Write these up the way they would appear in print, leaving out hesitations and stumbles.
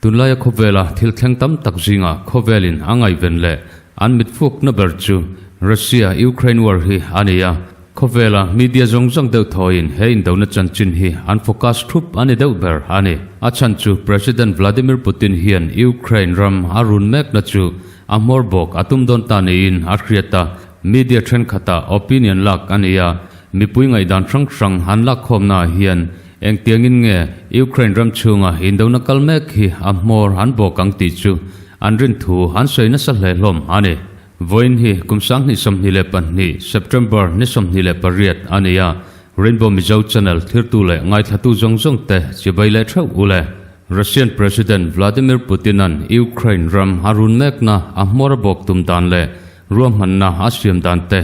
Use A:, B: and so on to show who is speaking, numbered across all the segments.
A: Tunlaia khawvela thil thleng tam tak zingah khawvelin a ngaihven leh an mitfukna ber chu Russia-Ukraine war hi a ni a. Khawvela media zawng zawng deuh thawiin he indona chanchin hi an focus thup a ni deuh ber a ni. A chhan chu President Vladimir Putin hian Ukraine ram a run mekna chu a hmawr bawk a tum dawn ta niin a hriat a. Media thenkhatah opinion lak a ni a, mipui ngaihdan hrang hrang an lakkhawmnaah hian Engtiangin nge Ukraine ram chhunga indona kal mek hi a hmawr an bawk ang tih chu an rin thu an sawi nasa hle hlawm a ni. Vawiin hi kum 2022 September ni 28 a ni a, Rainbow Mizo Channel thirtu leh ngaithlatu zawng zawng te chibai leh theuh u le. Russian President Vladimir Putin-a'n Ukraine ram a run mekna a hmawr a bawk tum dan leh ruahmanna a siam dan te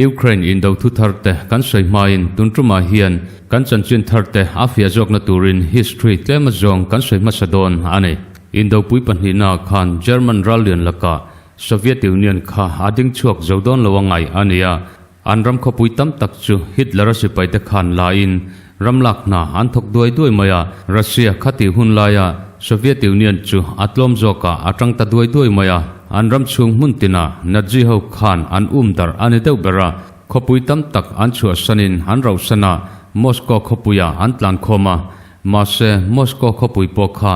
A: Ukraine indo thu thar te kan sawi hmain tun tumah hian kan chanchin thar te a fiah zawkna turin history tlem azawng kan sawi hmasa dawn a ni. Indopui pahnihna khan German rallian lakah Soviet Union kha a ding chhuak zo dawn lo a ngaih a ni a, an ram khawpui tam tak chu Hitler-a sipai te khan lain ram lak hna an thawk duai duai mai a, Russia khatih hun laia Soviet Union chu a tlawm zawkah a tang ta duai duai mai a, an ram chhung hmun tinah Nazi ho khan an um darh a ni deuh ber a, khawpui tam tak an chhuahsanin an rauhsan a, Moscow khawpuiah an tlan khawm a, mahse Moscow khawpui pawh kha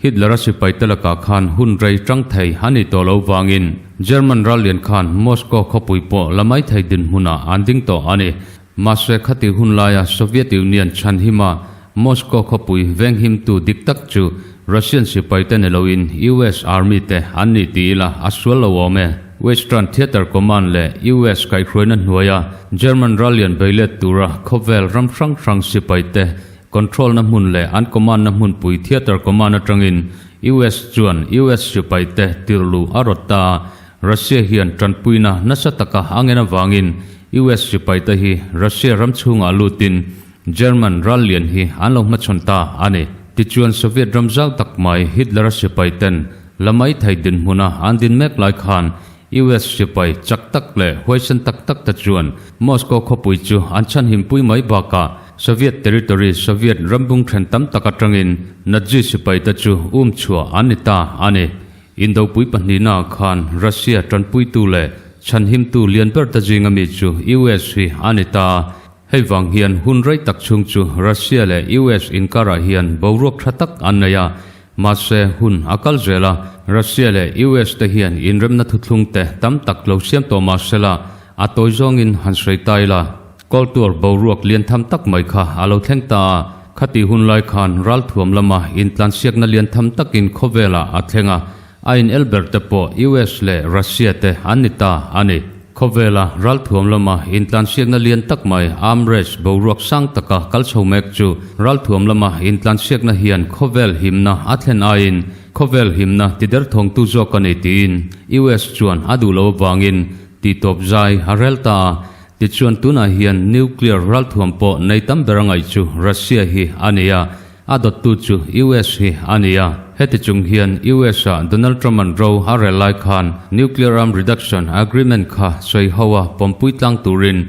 A: Hitler-a sipai te lakah khan hun rei tang thei a ni tawh lo vangin German rallian khan Moscow khawpui pawh la mai thei dinhmunah an ding tawh a ni. Mahse khatih hun laia Soviet Union chhanhima Moscow khawpui venghimtu dik tak chu Russian sipai te ni loin US Army te an ni ti ila a sual lo awm e. Western Theatre Command leh US kaihhruaina hnuaia German rallian beilet tura khawvel ram hrang hrang sipai te Control na hmun leh an command na hmunpui Theatre Command atangin US chuan US sipai te tirhluh a rawt ta a, Russia hian tanpuina nasa taka a ngen avangin US sipai te hi Russia ram chhungah lutin German ral lian hi an lo hmachhawn ta a ni. Tichuan Soviet ram zau tak mai Hitler-a sipai ten la mai thei dinhmuna an din mek lai khan US sipai chak tak leh huaisen tak tak te chuan Moscow khawpui chu an chhanhimpui mai bakah Soviet territory Soviet rambung then tam tak atangin Nazi sipai te chu um chhuah an ni ta a ni. Indopui pahnihna khan Russia tanpuitu leh chhanhimtu lian ber te zinga mi chu US hi a ni ta. Hei vang hian hun rei tak chhung chu Russia leh US inkarah hian boruak tha tak an nei a, mahse hun a kal zel a, Russia leh US te hian inremna thuthlung te tam tak lo siam tawh mah sela a tawi zawngin han sawi ta ila. Kawltuar boruak lian tham tak mai kha a lo thleng ta a, khatih hun lai khan ralthuam lama intlansiakna lian tham takin khawvelah a thleng a, a in el ber te pawh US leh Russia te an ni ta a ni. Khawvela ralthuam lama intlansiakna lian tak mai arm race boruak sang taka kal chho mek chu ralthuam lama intlansiakna hian khawvel himna a thlen aiin khawvel himna tiderthawngtu zawk a ni tiin US chuan a duh lo avangin tihtawp zai a rel ta a. Tichuan tunah hian nuclear ralthuam pawh nei tam ber a ngaih chu Russia hi a ni a, a dawttu chu US hi a ni a. Heti chung hian US ah Donald Trump-a'n ro a rel lai khan nuclear arm reduction agreement kha sawi ho a pawmpui tlang turin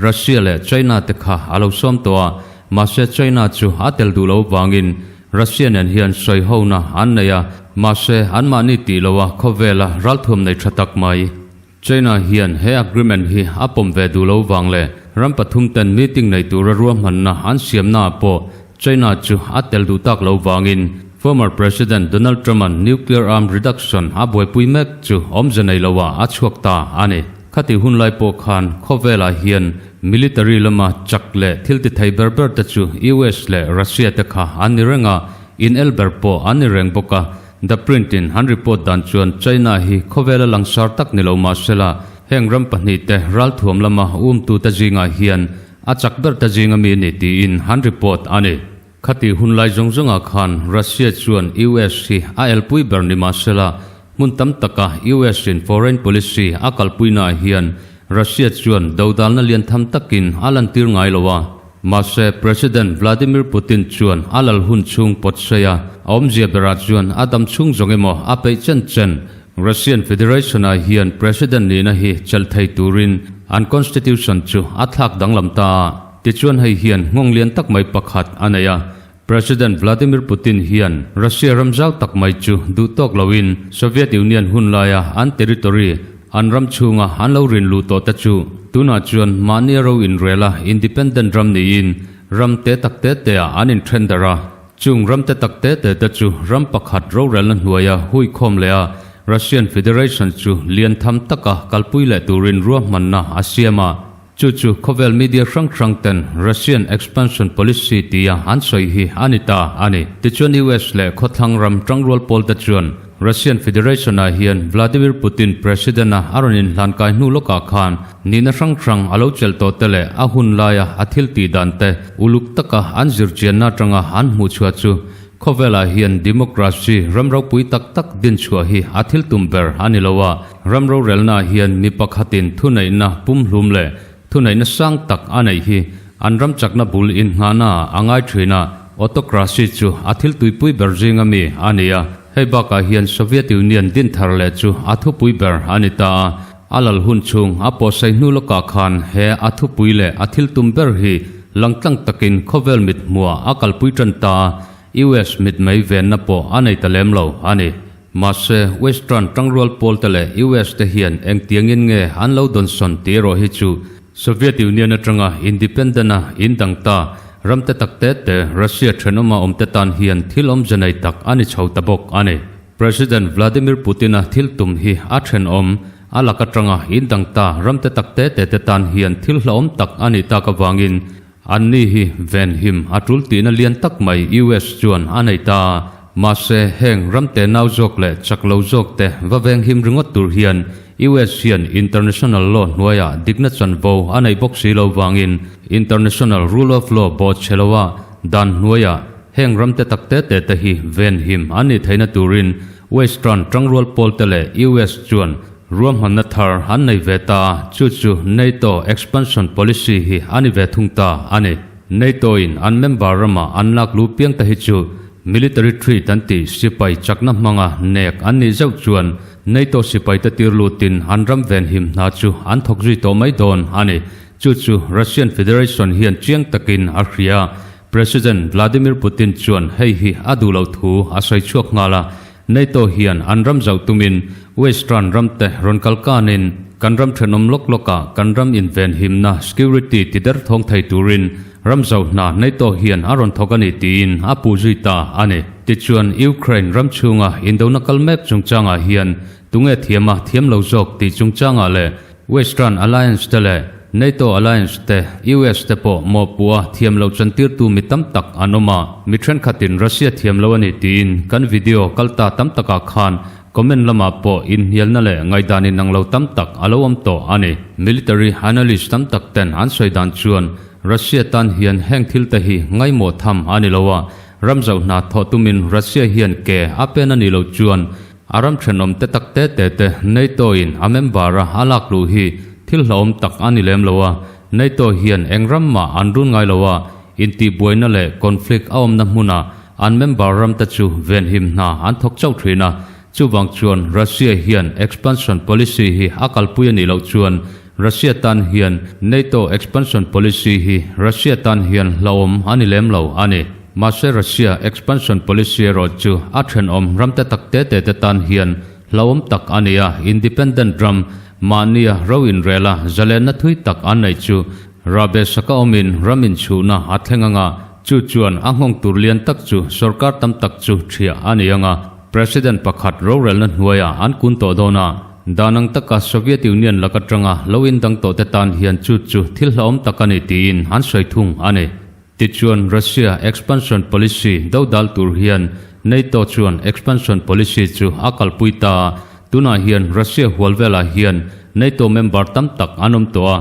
A: Russia leh China te kha a lo sawm tawh a, mahse China chu a tel duh lo vangin Russia nen hian sawi hona an nei a, mahse anmahni tih loha khawvela ralthuam nei tha tak mai. China hian he agreement hi a pawm ve duh lo vang leh ram pathum ten meeting nei tura ruahmanna an siamnaah pawh China chu a tel duh tak lo vangin former President Donald Trump-a'n nuclear arm reduction a buaipui mek chu awmze nei loah a chhuak ta a ni. Khati hun lai pawh khan khawvelah hian military lama chak leh thil ti thei ber ber te chu US leh Russia te kha an ni reng a, in el ber pawh an ni reng bawk a. The Print in an report dan chuan China hi khawvela langsar tak ni lo mahsela heng ram pahnihte ralthuam lama umtute zingah hian a chak ber te zinga mi a ni tiin an report a ni. Khati hun lai zawng zawngah khan Russia chuan US hi a elpui ber ni mahsela hmun tam taka US in foreign policy a kalpuinaah hian Russia chuan dodalna lian tham takin a lantir ngai lo a. Mahse, President Vladimir Putin chuan a lal hun chhung pawt sawi a, a awmzia berah chuan a dam chhung zawng emaw a peih chen chen. Russian Federation-ah hian President nihna hi chelh thei turin an Constitution chu a thlak danglam ta a, tichuan hei hian nghawng lian tak mai pakhat a nei a. President Vladimir Putin hian Russia ram zau tak mai chu duh tawk loin Soviet Union hun laia an territory, an ram chhunga an lo rin luh tawh te chu tunah chuan mahnia ro inrela independent ram niin ram te tak te teah an inthen darh a. Chung ram te tak te te te chu ram pakhat rorelna hnuaia huikhawm leh a Russian Federation chu lian tham taka kalpui leh turin ruahmanna a siam a. Chu chu khawvel media hrang hrang ten Russian expansion policy tia an sawi hi a ni ta a ni. Tichuan US leh khawthlang ram tangrual pawl te chuan Russian Federation ah hian Vladimir Putin President a a rawn inhlan kai hnu lawkah khan nihna hrang hrang a lo chelh tawh te leh a hun laia a thil tih dan te uluk taka an zirchianna atanga an hmuhchhuah chu Khawvelah hian democracy ram ropui tak tak din chhuah hi a thil tum ber a ni lo a, ram rorelnaah hian mi pakhatin thuneihna pumhlum leh thuneihna sang tak a neih hi an ram chakna bul inngahnaah a ngai thin a, autocracy chu a thil tuipui ber zinga mi a ni a, hei bakah hian Soviet Union din thar leh chu a thupui ber a ni ta a, a lal hun chhung a pawhsai hnu lawkah khan he a thupui leh a thil tum ber hi Langtlang takin khawvel mit hmuah a kalpui tan ta a, US mitmei venna pawh a nei ta lem lo a ni. Mahse, Western tangrual pawl te leh US te hian engtiangin nge an lo dawnsawn tih erawh hi chu Soviet Union atanga independent a indang ta ram te tak te te Russia thenawma awm te tan hian thil awmze nei tak a ni chho ta bawk a ni. President Vladimir Putin-a thil tum hi a thenawm a lak atanga indang ta ram te tak te te te tan hian thil hlauhawm tak a nih tak avangin anni hi venhim a tul tihna lian tak mai US chuan a nei ta. Mahse, heng ram te nau zawk leh chak lo zawk te va venghim ringawt tur hian US hian international law hnuaiah dikna chanvo a nei bawk si lo vangin international rule of law bawh chhe loa dan hnuaiah Heng ram te tak te te te hi venhim an nih theihna turin Western tangrual pawl te leh US chuan ruahmanna thar an nei ve ta a, chu chu NATO expansion policy hi a ni ve thung ta a ni. NATO in an member rama an lak lu piang te hi chu military threat an tih sipai chakna hmanga nek an nih zeuh chuan NATO sipai te tir lutin an ram venhim hna chu an thawk zui tawh mai dawn a ni. Chu chu Russian Federation hian chiang takin a hria. President Vladimir Putin chuan hei hi a duh loh thu a sawi chhuak nghal a, NATO hian an ram zauh tumin Western ramte rawn kal kanin kan ram thenawm lawk lawkah kan ram invenhimna, security, ti derthawng thei turin ram zauh hna NATO hian a rawn thawk a ni tiin a puh zui ta a ni. Tichuan Ukraine ram chhunga indona kal mek chungchangah hian tunge thiam a thiam lo zawk tih chungchangah leh Western Alliance te leh NATO Alliance te, US te pawh mawhpuh a thiam loh chantirtu mi tam tak an awm a, mi thenkhatin Russia thiam lo a ni tiin kan video kal ta tam takah khan comment lamah pawh inhnialna leh ngaihdan inang lo tam tak a lo awm tawh a ni. Military analyst tam tak ten an sawi dan chuan Russia tan hian heng thil te hi ngaimawh tham a ni lo a, ram zauh hna thawh tumin Russia hian ke a pen a nih loh chuan A ram thenawm te tak te te te NATO in a member a a lak luh hi thil hlauhawm tak a ni lem lo a, NATO hian eng ram mah an run ngai lo a, intihbuaina leh conflict a awmna hmunah an member ram te chu venhim hna an thawk chauh thin a, chuvang chuan Russia hian expansion policy hi a kalpui a nih loh chuan Russia tan hian NATO expansion policy hi Russia tan hian hlauhawm a ni lem lo a ni. Mahse Russia expansion policy erawh chu a thenawm ram te tak te te te tan hian hlauhawm tak a ni a, independent ram mahnia ro inrela zalenna thui tak an neih chu rahbeh saka awmin ram inchhuhna a thleng anga, chu chuan a nghawng tur lian tak chu sorkar tam tak chu thiah a ni anga, President pakhat rorelna hnuaiah an kun tawh dawn a, dan ang taka Soviet Union lak atanga lo indang tawh te tan hian chu chu thil hlauhawm tak a ni tiin an sawi thung a ni. Tichuan Russia expansion policy dodal tur hian NATO chuan expansion policy chu a kalpui ta a, tunah hian Russia hual velah hian NATO member tam tak an awm tawh a,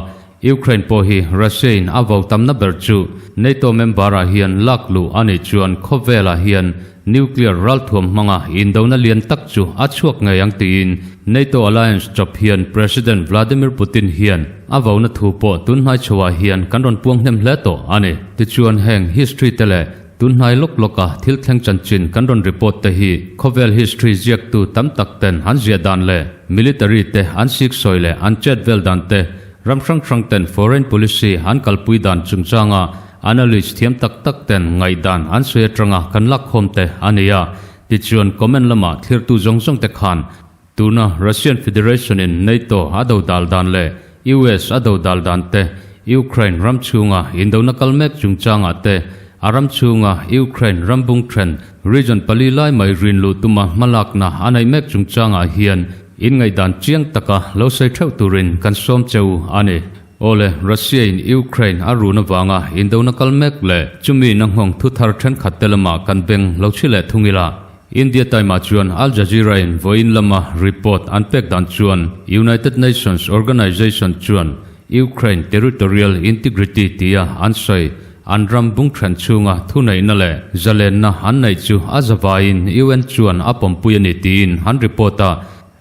A: Ukraine pawh hi Russia in a vo tamna ber chu NATO member ah hian lak luh a nih chuan khawvelah hian nuclear ralthuam hmanga indona lian tak chu a chhuak ngei ang tiin NATO alliance chawp hian President Vladimir Putin hian A vona thu pawh tunhnai chhoah hian kan rawn puang hnem hle tawh a ni. Tichuan heng history te leh tunhnai lawk lawka thil thleng chanchin kan rawn report te hi khawvel history ziaktu tam tak ten an ziah dan leh military te an siksawi leh an chet vel dan te, ram hrang hrang ten foreign policy an kalpui dan chungchanga Analyst thiam tak tak ten ngaihdan an sawi atanga kan lakkhawm te a ni a. Tichuan comment lamah thlirtu zawng zawng te khan Tuna Russian Federation in NATO a do dal dan leh US a do dal dan te, Ukraine ram chhunga indona kal mek chungchangah te, a ram chhunga Ukraine ram bung then region pali lai mai rin luh tuma hmalakna a neih mek chungchangah hian inngaihdan chiang taka lo sawi theuh turin kan sawm che u a ni. Awle, Russia in Ukraine a run avanga indona kal mek leh chumi na nghawng thu thar thenkhat te lamah kan beng lo chhi leh thung ila. India Time-ah chuan Al Jazeera-in vawiin lama report an pek dan chuan United Nations Organization chuan Ukraine territorial integrity tia an sawi an ram bungthen chhunga thuneihna leh zalenna an neih chu a zavaiin UN chuan a pawmpui a ni tiin an report a.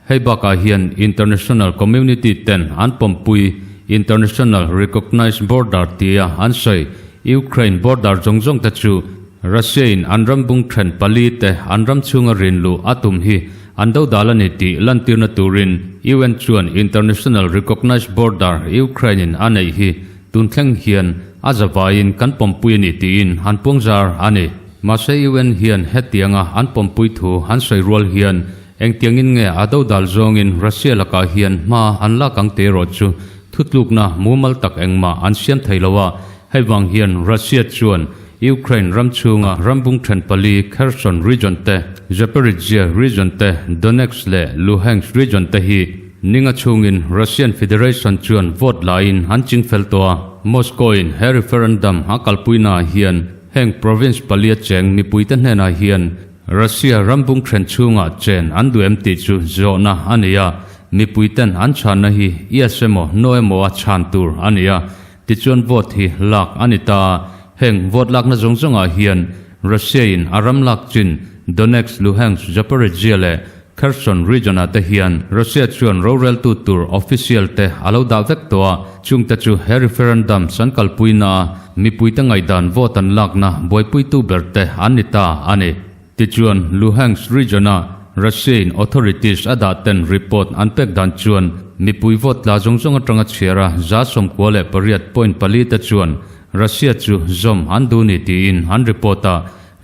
A: Hei bakah hian international community ten an pawmpui international recognized border tia an sawi Ukraine border zawng zawng te chu Russia-in an ram bung then pali te an ram chhunga rin luh a tum hi an do dal a ni tih lantirna turin UN chuan international recognized border Ukraine-in a neih hi tun thleng hian a zavaiin kan pawmpui a ni tiin an puangzar a ni. Mahse UN hian hetianga an pawmpui thu an sawi rual hian Engtiangin nge a dodal zawngin Russia lakah hian hma an lak ang teh erawh chu thutlukna mumal tak engmah an siam thei lo a, hei vang hian Russia chuan Ukraine ram chhunga rambung then pali Kherson region te, Zaporizhzhia region te, Donetsk leh Luhansk region te hi ninga chhungin Russian Federation chuan vote laiin an chingfel tawh a. Moscow-in he referendum a kalpuinaah hian heng province palia cheng mipuite hnenah hian Russia rambung then chhungah chen an duh em tih chu zawhna a ni a, mipuiten an chhanna hi yes emaw no emaw a chhan tur a ni a, tichuan vote hi lak a ni ta a, heng vote lakna zawng zawngah hian Russia in a ram lak chin Donetsk, Luhansk, Zaporizhzhia leh Kherson region ah te hian Russia chuan roreltu tur official te a lo dah vek tawh a, chungte chu he referendum san kalpuina a mipuite ngaihdan vote an lakna buaipuitu ber te an ni ta a ni. Tichuan Luhansk region a Russia in authorities a dah ten report an pek dan chuan mipui vote tla zawng zawng atanga chhiar a 98.4 te chuan Russia chu zawm an duh ni tiin an report a,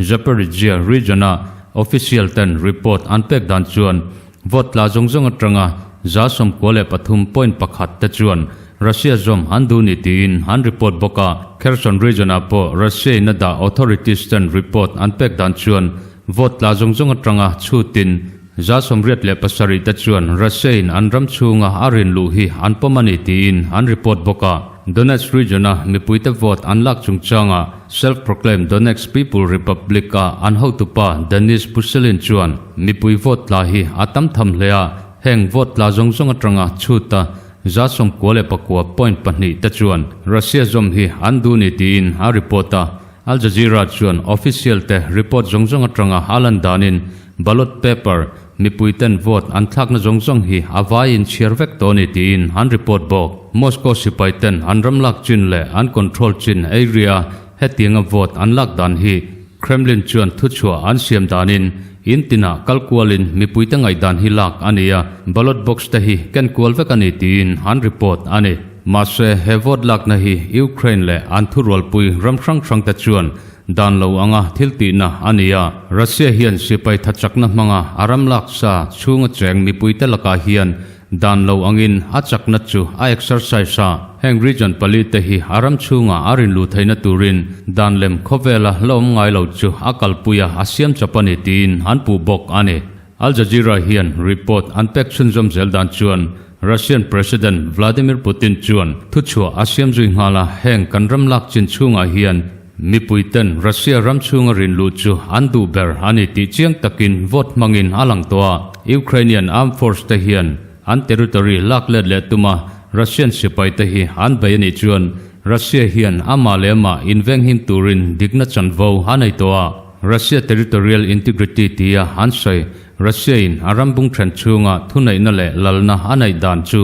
A: Zaporizhzhia region-a official ten report an pek dan chuan vote tla zawng zawng atanga 93.1 te chuan Russia zawm an duh ni tiin an report bawk a. Kherson region-ah pawh Russia-in a dah authorities ten report an pek dan chuan vote tla zawng zawng atanga chhutin 87 te chuan Russia-in an ram chhunga a rin luh hi an pawm a ni tiin an report bawk a. Donetsk region-a mipuite vote an lak chungchangah Self-proclaimed Donetsk People Republic-a an hotupa Denis Pushilin chuan mipui vote tla hi a tam tham hle a, heng vote tla zawng zawng atanga chhuta 99.2 te chuan Russia zawm hi an duh ni tiin a report a. Al Jazeera chuan official te report zawng zawng atanga a lan danin ballot paper mipui ten vote an thlakna zawng zawng hi a vaiin chhiar vek tawh a ni tiin an report bawk. Moscow sipai ten an ram lak chin leh an control chin area hetianga vote an lak dan hi Kremlin chuan thuchhuah an siam danin in tinah kal kualin mipuite ngaihdan hi lak a ni a, ballot box te hi ken kual vek a ni tiin an report a ni. Mahse he vote lakna hi Ukraine leh an thurualpui ram hrang hrang te chuan Dan lo anga thil tihna a ni a, Russia hian sipai tha chakna hmanga a ram laksa chhunga cheng mipuite lakah hian dan lo angin a chakna chu a exercise a, heng region pali te hi a ram chhunga a rinlu theihna turin dan lem khawvela la awm ngai lo chu a kalpui a, a siam chawp a ni tiin an puh bawk a ni. Al Jazeera hian report an pek chhunzawm zel dan chuan Russian President Vladimir Putin chuan thuchhuah a siam zui nghal a, heng kan ram lak chin chhungah hian Mipui ten Russia ram chhunga rin luh chu an duh ber a ni tih chiang takin vote hmangin a lang tawh a. Ukrainian armed force te hian an territory lak let leh tuma Russian sipai te hi an bei a nih chuan Russia hian amah leh amah invenghim turin dikna chanvo a nei tawh a. Russia territorial integrity tia an sawi Russia in a ram bung then chhunga thuneihna leh lalna a neih dan chu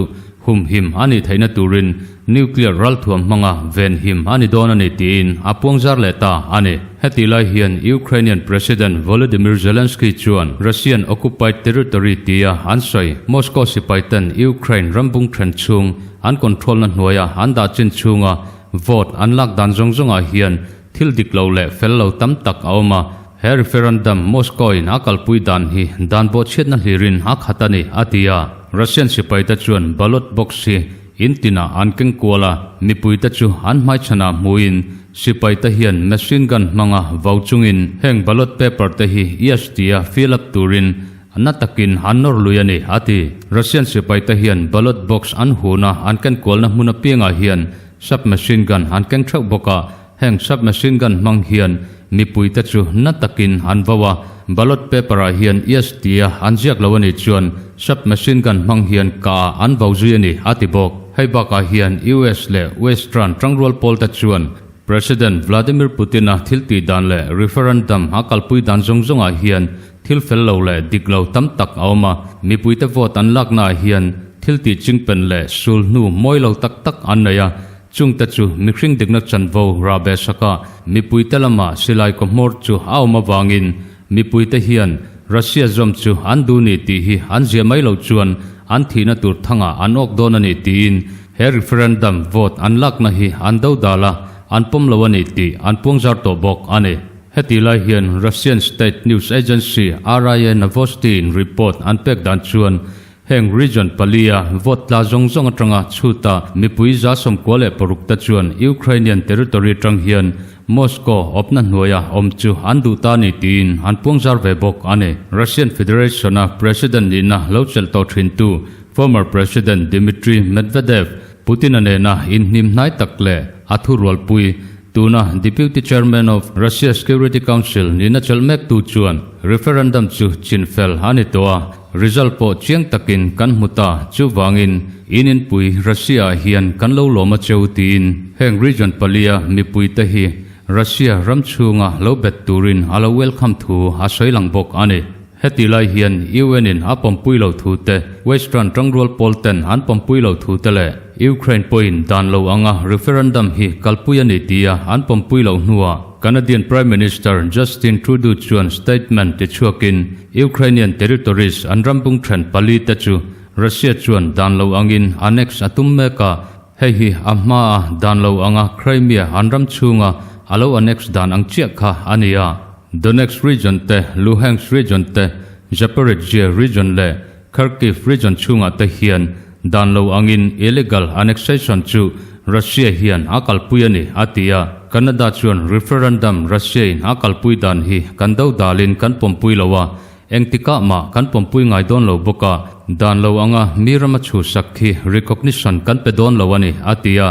A: humhim a nih theihna turin nuclear ralthuam hmanga venhim a ni dawn a ni tiin a puangzar leh ta a ni. Heti lai hian Ukrainian President Volodymyr Zelensky chuan Russian occupied territory tia an sawi Moscow sipaiten Ukraine ram bung then chhung an control na hnuaia an dah chin chhunga Vote an lak dan zawng zawngah hian thil dik lo leh fel lo tam tak a awm a. He referendum Moscow in a kalpui dan hi dan bawhchhiatna hlirin a khat a ni, a ti a. Russian sipaite chuan ballot box hi in tinah an keng kual a, mipuite chu an hmaichhanah hmuin sipaite hian machine gun hmanga vau chungin heng ballot paper te hi yes tia fill up turin na takin an nawr lui a ni, a ti. Russian sipaite hian ballot box an huna an ken kualna hmun apiangah hian submachine gun an keng theuh bawk a, Heng submachine gun hmang hian mipuite chu na takin an vo a, ballot paper ah hian yes tia an ziak lo a nih chuan submachine gun hmang hian ka an vo zui a ni, a ti bawk. Hei bakah hian US leh Western tangrual pawlte chuan President Vladimir Putin-a thil tih dan leh referendum a kalpui dan zawng zawngah hian thil fel lo leh dik lo tam tak a awm a, mipuite vote an laknaah hian thil tih chingpen leh sul hnu mawi lo tak tak an nei a, Chungte chu mihring dikna chanvo rahbeh saka mipuite lama silai kawhmawr chu a awm avangin mipuite hian Russia zawm chu an duh ni tih hi an ziah mai loh chuan an thihna tur thangah an awk dawn a ni tiin he referendum vote an lakna hi an dodal a, an pawm lo a ni tih an puangzar tawh bawk a ni. Hetih lai hian Russian state news agency RIA Novosti in report an pek dan chuan Heng region palia vote tla zawng zawng atanga chhuta mipui 96 te chuan Ukrainian territory atang hian Moscow awpna hnuaia awm chu an duh ta ni tiin an puangzar ve bawk a ni. Russian Federation-a President nihna lo chelh tawh thintu former President Dmitry Medvedev, Putin-a nena inhnim hnai tak leh a thurualpui Tuna Deputy Chairman of Russia Security Council nihna chelh mektu chuan referendum chu chinfel a ni tawh a, result pawh chiang takin kan hmu ta, chuvangin in inpui Russia-ah hian kan lo lawm a cheu tiin heng region palia mipuite hi Russia ram chhunga lo bet turin a lo welcome thu a sawi lang bawk a ni. Heti lai hian UN in a pawmpui lo thu te, Western tangrual pawl ten an pawmpui lo thu te leh Ukraine pawhin dan lo anga referendum hi kalpui a ni tia an pawmpui loh hnuah Canadian Prime Minister Justin Trudeau chuan statement tichhuakin Ukrainian territories an rambung then pali te chu Russia chuan dan lo angin annex a tum mek a, hei hi a hmaa dan lo anga Crimea an ram chhunga a lo annex dan ang chiah kha a ni a. Donetsk region te, Luhansk region te, Zaporizhzhia region leh Kharkiv region chhungah te hian dan lo angin illegal annexation chu Russia hian a kalpui a ni, a ti a. Canada chuan referendum Russia in a kalpui dan hi kan do dalin kan pawmpui lo a, engtikah mah kan pawmpui ngai dawn lo bawk a, dan lo anga mi rama chhuhsak hi recognition kan pe dawn lo a ni, a ti a.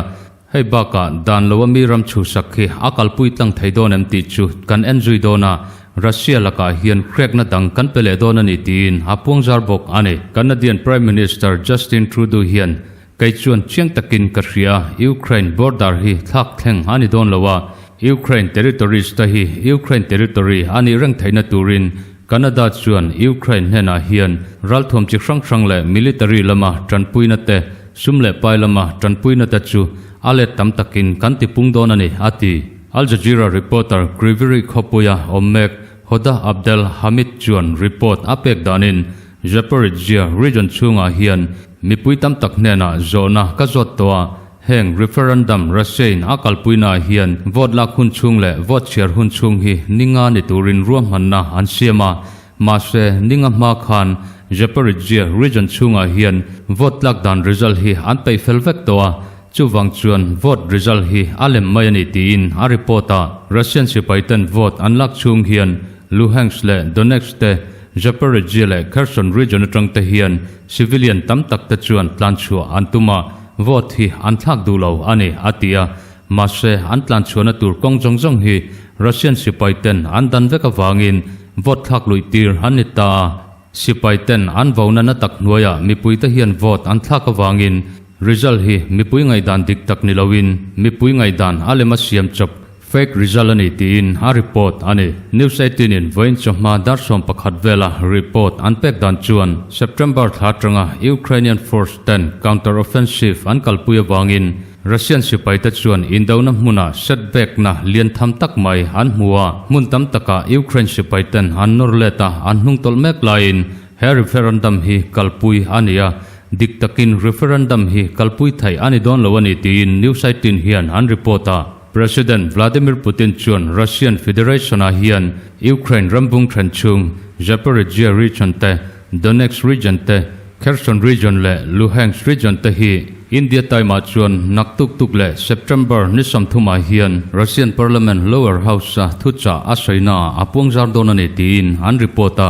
A: Hei bakah dan lo a mi ram chhuhsak hi a kalpui tlang thei dawn em tih chu kan en zui dawn a, Russia lakah hian hrekna dang kan pe leh dawn a ni tiin a puangzar bawk a ni. Canadian Prime Minister Justin Trudeau hian, Kei chuan chiang takin ka hria, Ukraine border hi thlak thleng a ni dawn lo a, Ukraine territories te hi Ukraine territory a nih reng theihna turin Canada chuan Ukraine hnenah hian ralthuam chi hrang hrang leh military lama tanpuina te, Sum leh pai lama tanpuina te chu a let tam takin kan tipung dawn a ni, a ti. Al Jazeera reporter Kryvyi khawpuia awm mek Hoda Abdel Hamid chuan report a pek danin Zaporizhzhia region chhungah hian mipui tam tak hnenah zawhna ka zawt tawh a, heng referendum Russia-in a kalpuinaah hian vote lak hun chhung leh vote chhiar hun chhung hi ninga ni turin ruahmanna an siam a, Mahse, ninga hma khan Zaporizhzhia region chhungah hian vote tlak dan result hi an peih fel vek tawh a, chuvang chuan vote result hi a lem mai a ni tiin a report a. Russian sipaiten vote an lak chhung hian Luhansk leh Donetsk te, Zaporizhzhia leh Kherson region atang te hian civilian tam tak te chuan tlanchhuah an tum a, vote hi an thlak duh lo a ni, a ti a. Mahse, an tlanchhuahna tur kawng zawng zawng hi Russian sipai ten an dan vek avangin vote thlak luih tir an ni ta a. Sipai ten an vona na tak hnuaiah mipuite hian vote an thlak avangin result hi mipui ngaihdan dik tak ni loin mipui ngaihdan a lem a siam chawp, fake result, a ni tiin a report a ni. News 18 in vawiin chawhma dar 11 vela report an pek dan chuan September thla atanga Ukrainian force ten counter offensive an kalpui avangin Russian sipaite chuan indona hmuna setback-na lian tham tak mai an hmu a, hmun tam takah Ukraine sipaiten an nawr let a, an hnungtawlh mek laiin he referendum hi kalpui a ni a. Dik takin referendum hi kalpui theih a ni dawn lo a ni tiin news 18 hian an report a. President Vladimir Putin chuan Russian Federation-ah hian Ukraine rambung then chhung Zaporizhzhia region te, Donetsk region te, Kherson region leh Luhansk region te hi India time-ah chuan naktuk tuk leh September ni 30 ah hian Russian Parliament lower house-a thuchah a sawina a puangzar dawn a ni tiin an report a.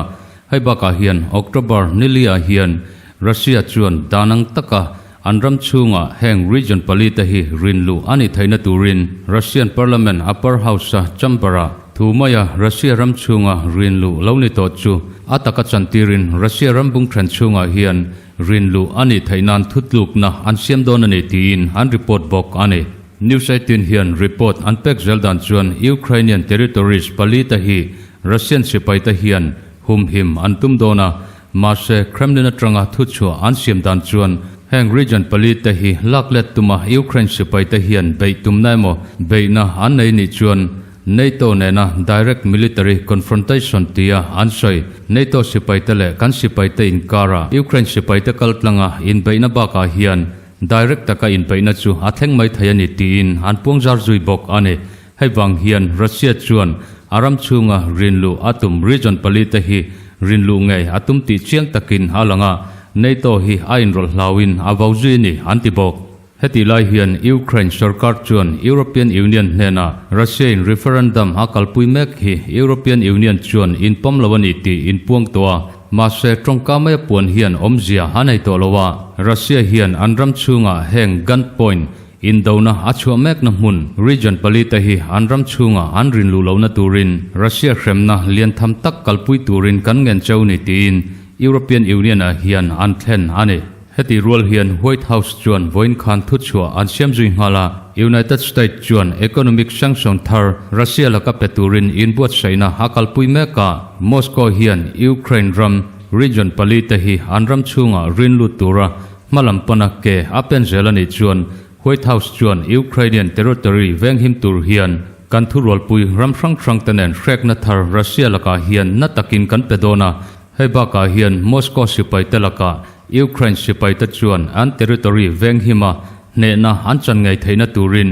A: Hei bakah hian October nili-ah hian Russia chuan dan ang taka an ram chhungah heng region pali te hi rinluh a nih theihna turin Russian Parliament upper house-a chamber-ah thu maia Russia ram chhunga rinluh lo ni tawh chu a taka chantirin Russia ram bung then chhungah hian rinluh a nih theih nan thutlukna an siam dawn a ni tiin an report bawk a ni. News 18 hian report an pek zel dan chuan Ukrainian territories pali te hi Russian sipai te hian humhim an tum dawn a, mahse Kremlin atanga thuchhuah an siam dan chuan heng region pali te hi lak let tuma Ukraine sipai te hian beih tumna emaw beihna an nei nih chuan NATO nena direct military confrontation tia an sawi. NATO sipai te leh kan sipai te inkara Ukraine sipai te kal tlanga inbeihna bakah hian direct taka inbeihna chu a thleng mai thei a ni tiin an puangzar zui bawk a ni. Hei vang hian Russia chuan a ram chhunga rinluh a tum region pali te hi rinluh ngei a tum tih chiang takin a lang a, NATO hi a inrawlh hlauin a vo zui a ni an ti bawk. Hetih lai hian Ukraine sorkar chuan European Union hnenah Russia in referendum a kalpui mek hi European Union chuan inpawm lo a ni tih inpuang tawh a, mahse tawngka maia puan hian awmzia a nei tawh lo a, Russia hian an ram chhungah heng gunpoint Indona a chhuah mekna hmun region pali te hi an ram chhunga an rinluh lohna turin Russia hremna lian tham tak kalpui turin kan ngen cheu ni tiin European Union ah hian an thlen a ni. Heti rual hian White House chuan vawiin khan thuchhuah an siam zui nghal a, United States chuan economic sanction thar Russia laka pe turin inbuatsaihna a kalpui mek a, Moscow hian Ukraine ram region pali te hi an ram chhunga rinlut tura Hmalam pana ke a pen zel a nih chuan White House chuan Ukrainian territory venghim tur hian kan thurualpui ram hrang hrang te nen hrekna thar Russia lakah hian na takin kan pe dawn a, hei bakah hian Moscow sipai te lakah Ukraine sipai te chuan an territory venghim a hnehna an chan ngei theihna turin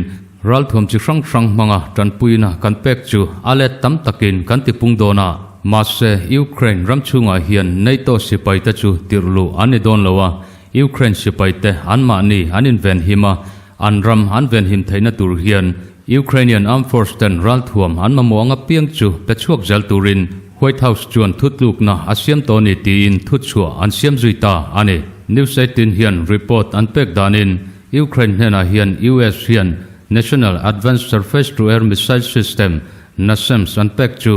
A: ralthuam chi hrang hrang hmanga tanpuina kan pek chu a let tam takin kan tipung dawn a. Mahse, Ukraine ram chhungah hian NATO sipai te chu tirh luh an ni dawn lo a, Ukraine sipai te anmahni an invenhim a, an ram an venhim theihna tur hian Ukrainian Armed Force ten ralthuam an mamawh anga piang chu pe chhuak zel turin White House chuan thutlukna a siam tawh a ni tiin thuchhuah an siam zui ta a ni. News 18 hian report an pek danin Ukraine hnenah hian US hian National Advanced Surface-to-Air Missile System, NASAMS, an pek chu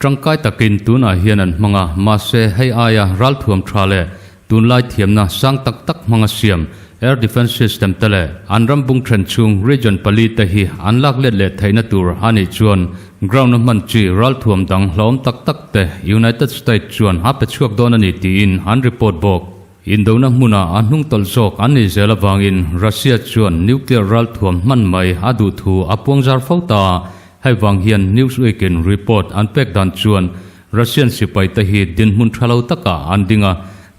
A: Tangkai takin tunah hian an hmang a, mahse hei aia ralthuam tha leh tunlai thiamna sang tak tak hmanga siam Air Defence System te leh an ram bung then chhung region pali te hi an lak let leh theihna tur a nih chuan ground a hman chi ralthuam dang hlauhawm tak tak te United States chuan a pe chhuak dawn a ni tiin an report bawk. Indona hmuna a hnung tawlh zawk an nih zel avangin Russia chuan nuclear ralthuam hman mai a duh thu a puangzar fo ta a, Hei vang hian Newsweek in report an pek dan chuan Russian sipai te hi dinhmun tha lo takah an ding a,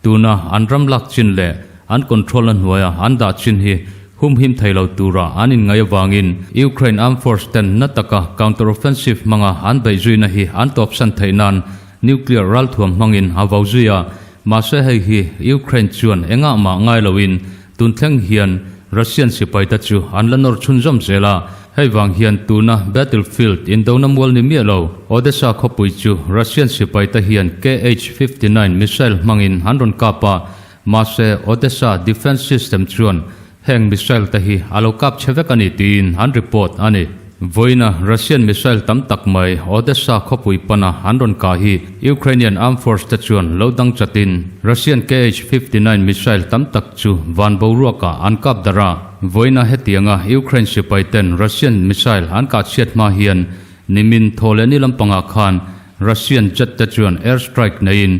A: tuna an ram lak chin leh an control na hnuaia an dah chin hi humhim thei lo tura an inngaih avangin Ukraine armed force ten na taka counter-offensive hmanga an beih zuina hi an tawpsan theih nan nuclear ralthuam hmangin a vo zui a, mahse hei hi Ukraine chuan engah mah ngai loin Tun thleng hian Russian sipaite chu an la nawr chhunzawm zel a, hei vang hian tuna battlefield indona mual ni miah lo Odesa khawpui chu Russian sipaite hian KH-59 missile hmangin an rawn kap a, mahse Odesa defence system chuan heng missile te hi a lo kap chhe vek a ni tiin an report a ni. Vawiina Russian missile tam tak mai Odesa khawpui pana an rawn kah hi Ukrainian Armed Force te chuan lo dang chatin Russian KH-59 missile tam tak chu van boruakah an kap darh a. Vawiina hetianga Ukraine sipai ten Russian missile an kah chhiat hma hian nimin thaw leh ni lampangah khan Russian jet te chuan air strike neiin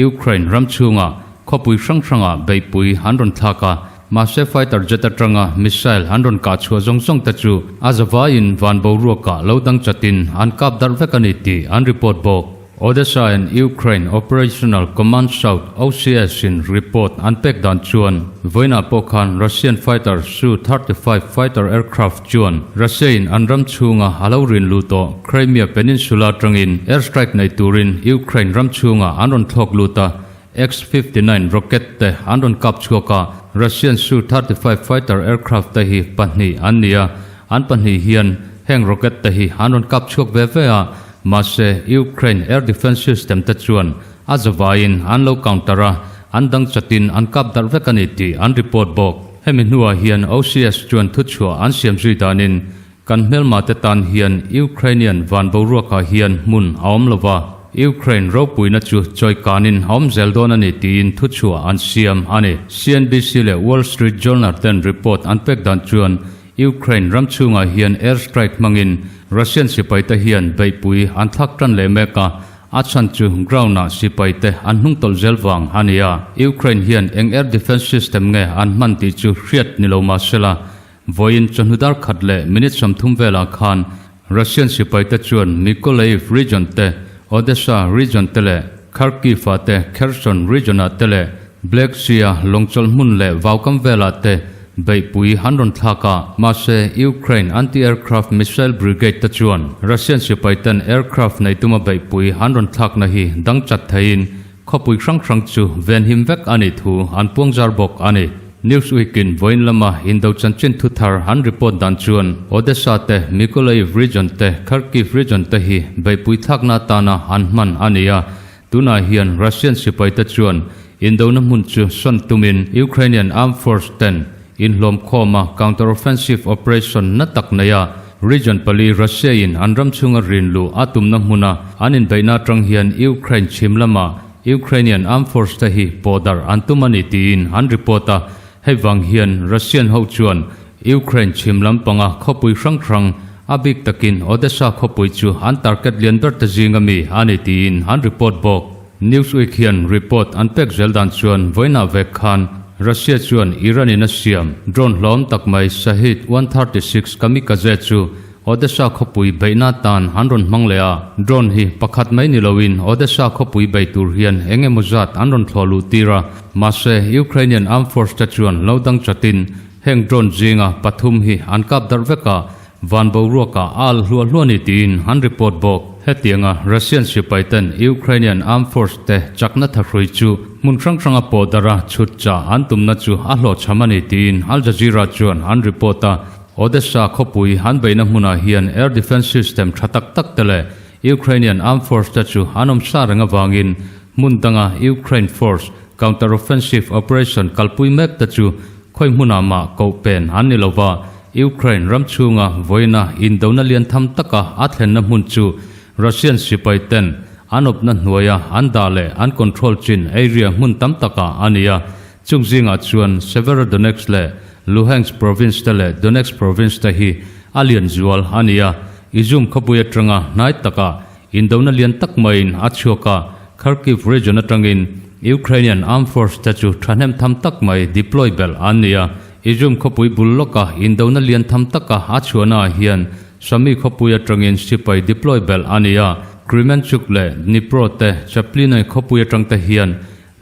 A: Ukraine ram chhungah khawpui hrang hrangah beihpui an rawn thlak a. Mahse fighter jet atanga missile an rawn kah chhuah zawng zawng te chu a zavaiin van boruakah lo dang chatin an kap darh vek a ni tih an report bawk. Odesa and Ukraine Operational Command South, OCS, in report an pek dan chuan vawiinah pawh khan Russian fighter Su-35 fighter aircraft chuan Russia in an ram chhunga a lo rin lut tawh Crimea Peninsula atangin airstrike nei turin Ukraine ram chhungah an rawn thlawk lut a, X-59 rocket te an rawn kap chhuak a, Russian Su-35 fighter aircraft te hi pahnih an ni a, an pahnih hian heng rocket te hi an rawn kap chhuak ve ve a, mahse Ukraine air defence system te chuan a zavaiin an lo counter a, an dang chatin an kap darh vek a ni tih an report bawk. Hemi hnuah hian OCS chuan thuchhuah an siam zui danin Kan hmelma te tan hian Ukrainian van boruakah hian hmun a awm lo va, Ukraine ropuina chu chawikanin a awm zel dawn a ni tiin thuchhuah an siam a ni. CNBC leh Wall Street Journal ten report an pek dan chuan Ukraine ram chhungah hian air strike hmangin Russian sipaite hian beihpui an thlak tan leh mek a, a chhan chu ground-ah sipaite an hnungtawlh zel vang a ni a. Ukraine hian eng air defence system nge an hman tih chu hriat ni lo mah sela, Vawiin chawhnu dar khat leh minute 30 velah khan Russian sipaite chuan Mykolaiv region te, Odesa region te leh Kharkiv-ah te, Kherson region-ah te leh Black Sea-a lawngchawlh hmun leh vaukam velah te beihpui an rawn thlak a. Mahse, Ukraine anti-aircraft missile brigade te chuan Russian sipaiten aircraft nei tuma beihpui an rawn thlakna hi dang chat theiin Khawpui hrang hrang chu venhim vek a nih thu an puangzar bawk a ni. Newsweek in vawiin lama Indo chanchin thu thar an report dan chuan Odesa te, Mykolaiv region te, Kharkiv region te hi beihpui thlakna atana an hman a ni a. Tunah hian Russian sipaite chuan Indona hmun chu sawn tumin Ukrainian Armed Force ten inhlawmkhawma counter-offensive operation na tak nei a, region pali Russia in an ram chhunga rin luh a tumna hmuna an inbeihna atang hian Ukraine chhim lama Ukrainian Armed Force te hi pawhdarh an tum a ni tiin an report a, hei vang hian Russian ho chuan Ukraine chhim lampanga khawpui hrang hrang a bik takin Odesa khawpui chu an target lian ber te zinga mi a ni tiin an report bawk. Newsweek hian report an pek zel dan chuan vawiinah vek khan Russia chuan Iran in a siam drone hlawm tak mai Shahed 136 kamikaze chu Odesa khawpui beihna tan an rawn hmang leh a. Drone hi pakhat mai ni loin Odesa khawpui bei tur hian eng emaw zat an rawn thlawh luh tir a. Mahse, Ukrainian Armed Force te chuan lo dang chatin heng drone zinga pathum hi an kap darh vek a, Van boruakah a al hluah hluah ni tiin an report bawk. Hetianga Russian sipaiten Ukrainian Armed Force te chakna thahrui chu hmun hrang hranga pawh darh a chhut chah an tumna chu a hlawhchham a ni tiin Al Jazeera chuan an report a. Odesa khawpui an beihna hmunah hian air defence system tha tak tak te leh Ukrainian Armed Force te chu an awm sa reng avangin hmun danga Ukraine force counter-offensive operation kalpui mek te chu Khawi hmunah mah koh pen an ni lova, Ukraine ram chhunga vawiina indona lian tham taka a thlenna hmun chu Russian sipai ten an awpna hnuaia an dah leh an control chin area hmun tam takah a ni a, chung zingah chuan Severodonetsk leh Luhansk province te leh Donetsk province te hi a lian zual a ni a, Izum khawpui atanga hnai takah Indona lian tak maiin a chhuak a, Kharkiv region atangin Ukrainian Armed Force te chu thahnem tham tak mai deploy belh an ni a. Izum khawpui bul lawka indona lian tham taka a chhuahnaah hian Sami khawpui atangin sipai deploy belh a ni a. Kremenchuk leh Dnipro te Chaplinoi khawpui atang te hian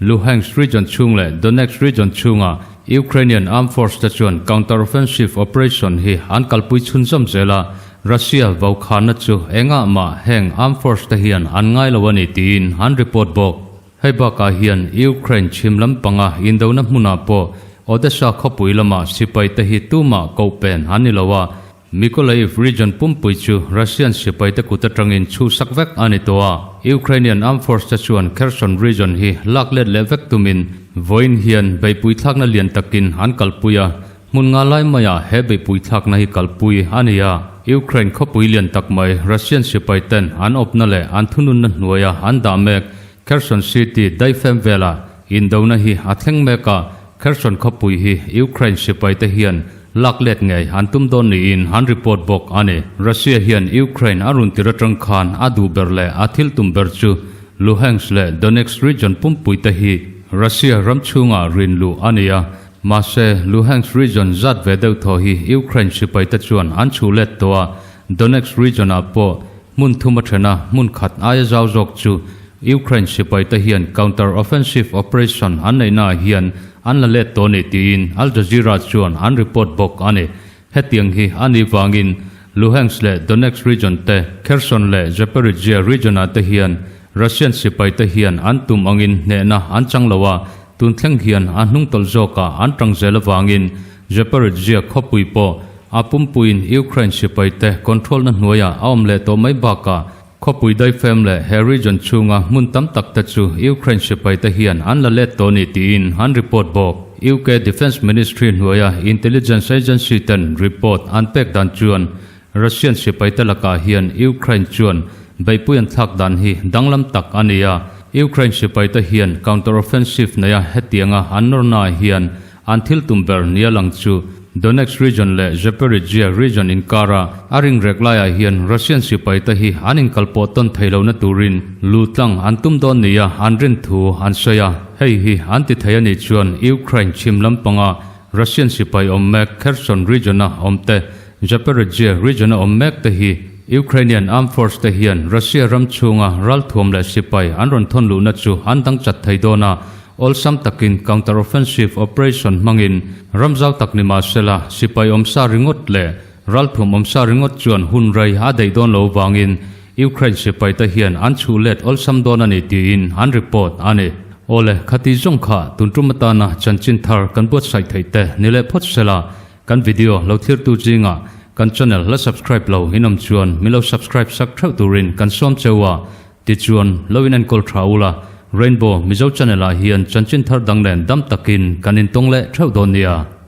A: Luhansk region chhung leh Donetsk region chhunga Ukrainian Armed Force te chuan counter-offensive operation hi an kalpui chhunzawm zel a, Russia vaukhana chu engah mah heng armed force te hian an ngai lo a ni tiin an report bawk. Hei bakah hian Ukraine chhim lampanga indona hmunah pawh Odesa khawpui lamah sipai te hi tumah koh pen an ni lo a, Mykolaiv region pumpui chu Russian sipaite kut atangin chhuhsak vek a ni tawh a, Ukrainian Armed Force te chuan Kherson region hi lak let leh vek tumin vawiin hian beihpui thlakna lian takin an kalpui a, hmun nga lai maiah he beihpui thlakna hi kalpui a ni a. Ukraine khawpui lian tak mai Russian sipaiten an awpna leh an thununna hnuaia an dah mek Kherson City daifem velah indona hi a thleng mek a, Kherson khawpui hi Ukraine sipaite hian lak let ngei an tum dawn niin an report bawk a ni. Russia hian Ukraine a run tir atang khan a duh ber leh a thil tum ber chu Luhansk leh Donetsk region pumpui te hi Russia ram chhungah rin luh a ni a, mahse Luhansk region zat ve deuh thaw hi Ukraine sipaite chuan an chhuh let tawh a, Donetsk region ah pawh. Hmun thum a then a, hmun khat aia zau zawk chu Ukraine sipaite hian counter-offensive operation an neihnaah hian an la let tawh a ni tiin Al Jazeera chuan an report bawk a ni. Hetiang hi a nih vangin Luhansk leh Donetsk region te, Kherson leh Zaporizhzhia region-ah te hian Russian sipaite hian an tum angin hnehna an chang lo a, tun thleng hian a hnungtawlh zawkah an tang zel avangin Zaporizhzhia khawpui pawh a pumpuiin Ukraine sipaite control-na hnuaiah a awm leh tawh mai bakah khawpui daifem leh he region chhunga hmun tam tak te chu Ukraine sipaite hian an la let tawh ni tiin an report bawk. UK Defence Ministry hnuaia intelligence agency ten report an pek dan chuan Russian sipaite lakah hian Ukraine chuan beihpui an thlak dan hi danglam tak a ni a, Ukraine sipaite hian counter-offensive neia hetianga an nawrnaah hian an thil tum ber nia lang chu Donetsk region leh Zaporizhzhia region inkara a ringrek laiah hian Russian sipaite hi an inkalpawh tawn thei lohna turin luhtlang an tum dawn nia an rin thu an sawi a, hei hi an ti thei a nih chuan Ukraine chhim lampanga Russian sipai awm mek Kherson region-a awmte Zaporizhzhia region-a awm mek te hi Ukrainian Armed Force te hian Russia ram chhunga ralthuam leh sipai an rawn thawn luhna chu an dang chat thei dawn a, awlsam takin counter-offensive operation hmangin ram zau tak ni mah sela sipai awmsa ringawt leh ralthuam awmsa ringawt chuan hun rei a daih dawn lo vangin Ukraine sipai te hian an chhuh let awlsam dawn a ni tiin an report a ni. Awle, khati zawng kha tun tum atana chanchin thar kan buatsaih theih te ni leh phawt sela Kan video lo thirtu zingah kan channel la subscribe lo in awm chuan min lo subscribe sak theuh turin kan sawm cheu a, tichuan lo in enkawl tha ula, Rainbow Mizo channel ah hian chanchin thar dang nen dam takin kan intawng leh theuh dawn nia.